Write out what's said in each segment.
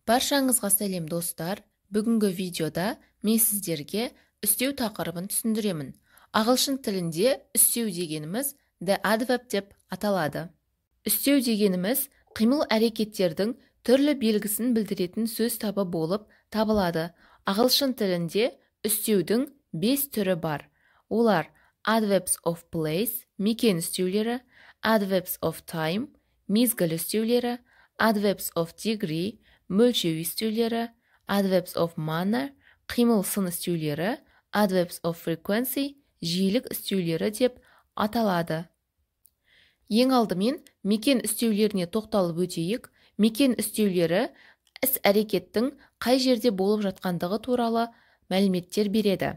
Баршаңызға сәлем, достар! Бүгінгі видеода мен сіздерге үстеу тақырыбын түсіндіремін. Ағылшын тілінде үстеу дегеніміз the adverb деп аталады. Үстеу дегеніміз қимыл әрекеттердің түрлі белгісін білдіретін сөз табы болып табылады. Ағылшын тілінде үстеудің 5 түрі бар. Олар: adverbs of place, мекен үстеулері, adverbs of time, мезгіл үстеулері, adverbs of degree, мөлшеу үстеулері, adverbs of manner, қимыл сын үстеулері, adverbs of frequency, жиілік үстеулері деп аталады. Ең алдымен мекен үстеулеріне тоқталып өтейік. Мекен үстеулері іс әрекеттің қай жерде болып жатқандығы туралы мәліметтер береді.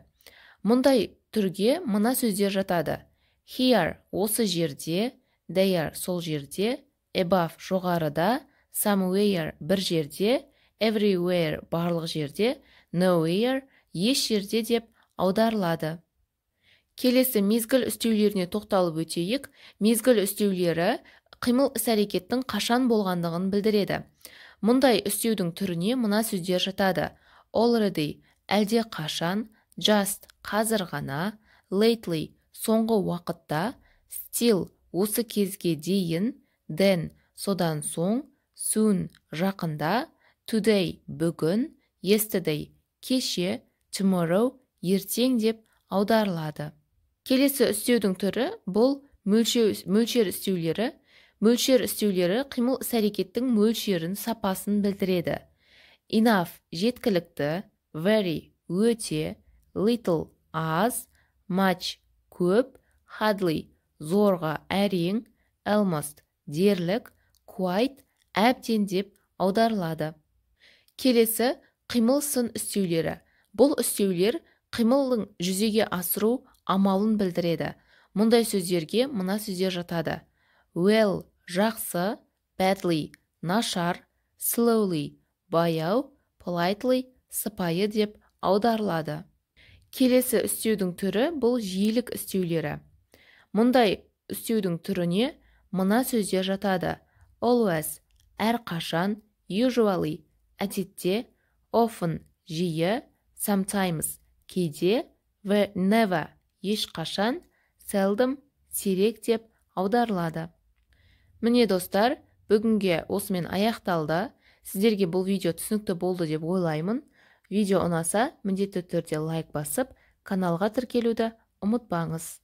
Мұндай түрге мына сөздер жатады: here, осы жерде, there, сол жерде, above, жоғарыда, somewhere, бір жерде, everywhere, барлық жерде, nowhere, еш жерде деп аударылады. Келесі мезгіл үстеулеріне тоқталып өтейік. Мезгіл үстеулері қимыл іс әрекеттің қашан болғандығын білдіреді. Мұндай үстеудің түріне мына сөздер жатады: already, әлде қашан, just, қазір ғана, lately, соңғы уақытта, still, осы кезге дейін, then, содан соң, soon, жақында, today, бүгін, yesterday, кеше, tomorrow, ертең деп аударылады. Келесі үстеудің түрі бұл мөлшер үстеулері. Мөлшер үстеулері қимыл іс әрекеттің мөлшерін, сапасын білдіреді. Enough, жеткілікті, very, өте, little, аз, much, көп, hardly, зорға, әрең, almost, дерлік, quite, әбден деп аударылады. Келесі қимыл сын үстеулері. Бұл үстеулер қимылдың жүзеге асыру амалын білдіреді. Мұндай сөздерге мына сөздер жатады: well, жақсы, badly, нашар, slowly, баяу, politely, сыпайы деп аударылады. Келесі үстеудің түрі бұл жиілік үстеулері. Мұндай үстеудің түріне мына сөздер жатады: always, әрқашан, usually, әдетте, often, жиі, sometimes, кейде, never, ешқашан, seldom, сирек деп аударылады. Міне, достар, бүгінге осымен аяқталды. Сіздерге бұл видео түсінікті болды деп ойлаймын. Видео ұнаса, міндетті түрде лайк басып, каналға тіркелуді ұмытпаңыз.